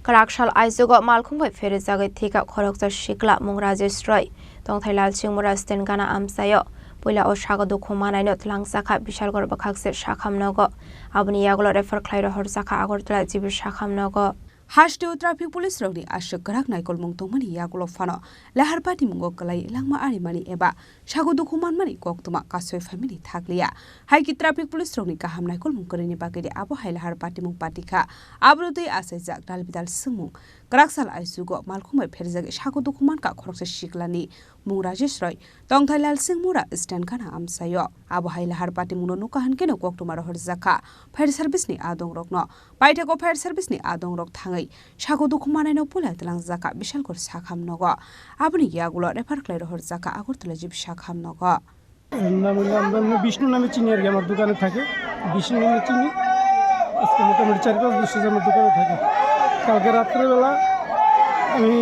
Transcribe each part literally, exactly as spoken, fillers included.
Praksal aichugo malkhung bai pherijagwi thwikha khoroksa sikla mung Rajesh Roy, tongthai Lalsing Mura Sten gana amchaio. Puila o sago dukhu manaino twlangjakha Bishalgor bwkhakse sakham nogo. Aboni yagulo refer khlai rohorjakha Agartala G B sakham nogo. Hasteo traffic police rokni aswk kwrak naikolmung tongmani yagulo phano Lahar patimungo kwlai langma arimani eba sago dukhu manmani koktwma kasui phaimani thakliya. Hai khe traffic police rokni kaham naikolmung kwrwini bagwi de abo hai Lahar patimung patikha. Abro twi achaijak dalbidal swngmung. Kwraksal aichugo malkhung bai pherjagwi sago dukhu mankha khoroksa siklani mung Rajesh Roy, tongthai Lalsing Mura Sten gana amchaio. Abo hai Lahar patimungno nukha hinkhe no koktwma rohorjakha fire service ni adongrokno. Paithakgo fire service ni adongrok thangwi sago dukhu manaino puila twlangjakha Bishalgor sakham nogo. Aboni yagulo refer khlai rohorjakha Agartala G B sakham nogo. নাম হইলো, আমরা এমনি বিষ্ণু নামে চিনি আর কি, আমার দোকানে থাকে। বিষ্ণু নামে চিনি। আজকে মোটামুটি চার পাঁচ বছর আমার দোকানে থাকে। কালকে রাত্রেবেলা আমি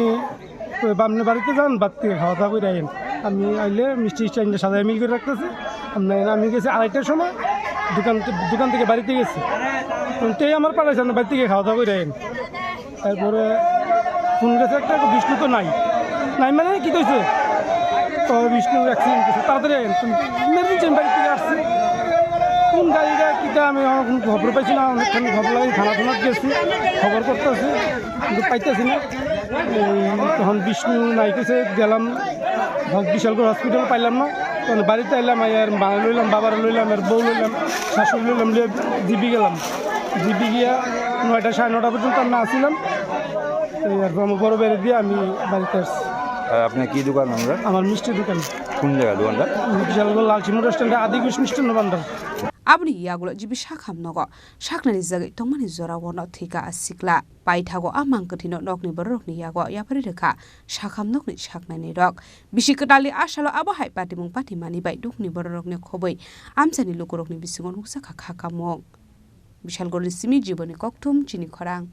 তো বামনে বাড়িতে যান, বাড়ি থেকে খাওয়া দাওয়া করে আইন। আমি আইলে মিষ্টি টিষ্টি আইনে সাজায় মিল করে রাখতেছে। আমরা, আমি গেছি আড়াইটার সময়, দোকান, দোকান থেকে বাড়িতে গেছি। তো তেই আমার পাঠাইছে, আমরা বাড়ি থেকে খাওয়া দাওয়া করে আইন। তারপরে ফোন গেছে একটা, বিষ্ণু তো নাই। নাই মানে কি কইছে? তো বিষ্ণু অ্যাক্সিডেন্ট করছে, তাড়াতাড়ি আইন। তুমি ইমার্জেন্সি আমি বাড়ি থেকে আসছি। কোন গাড়িটা কিটা আমি আমার কোনো খবর পাইছি না, অনেকখানি খবর লাগে, থানা থানাত গেছি, খবর করতেছি, কিন্তু পাইতেছি না। এই তখন বিষ্ণু নাই কইছে, গেলাম বিশালগড় হসপিটাল, পাইলাম না। তখন বাড়িতে আইলাম, আইয়ার মা লইলাম, বাবারে লইলাম, এর বউ লইলাম, শাশুড়ি লইলাম, লিয়ে জিবি গেলাম। জিবি গিয়া নয়টা, সাড়ে নয়টা পর্যন্ত আমি আসছিলাম। এই আর আমার বড় বেড়ে দিয়ে আমি বাড়িতে আসছি। আর আপনার কি দোকান আমরা? আমার মিষ্টি দোকান। কোন জায়গা দোকানটা? বিশালগড় লালচিমুর রেস্টুরেন্টে আদি ঘোষ মিষ্টান্ন ভান্ডার। Aboni yagulo G B sakham nogo saknani jagwi tongmani jora o no thwikha a sikla. Paithago a mang kwthwino nokni bororokni yago yapharwi rwkha sakham nokni saknainirok. Bisi kwtalni a salo abo hai patimung patimani bai nokni bororokni khobwi amchaini lukurokni bisingo nukjakha kha kamung. Bishalgorni simi Jiboni Kokthum, Chini Khorang.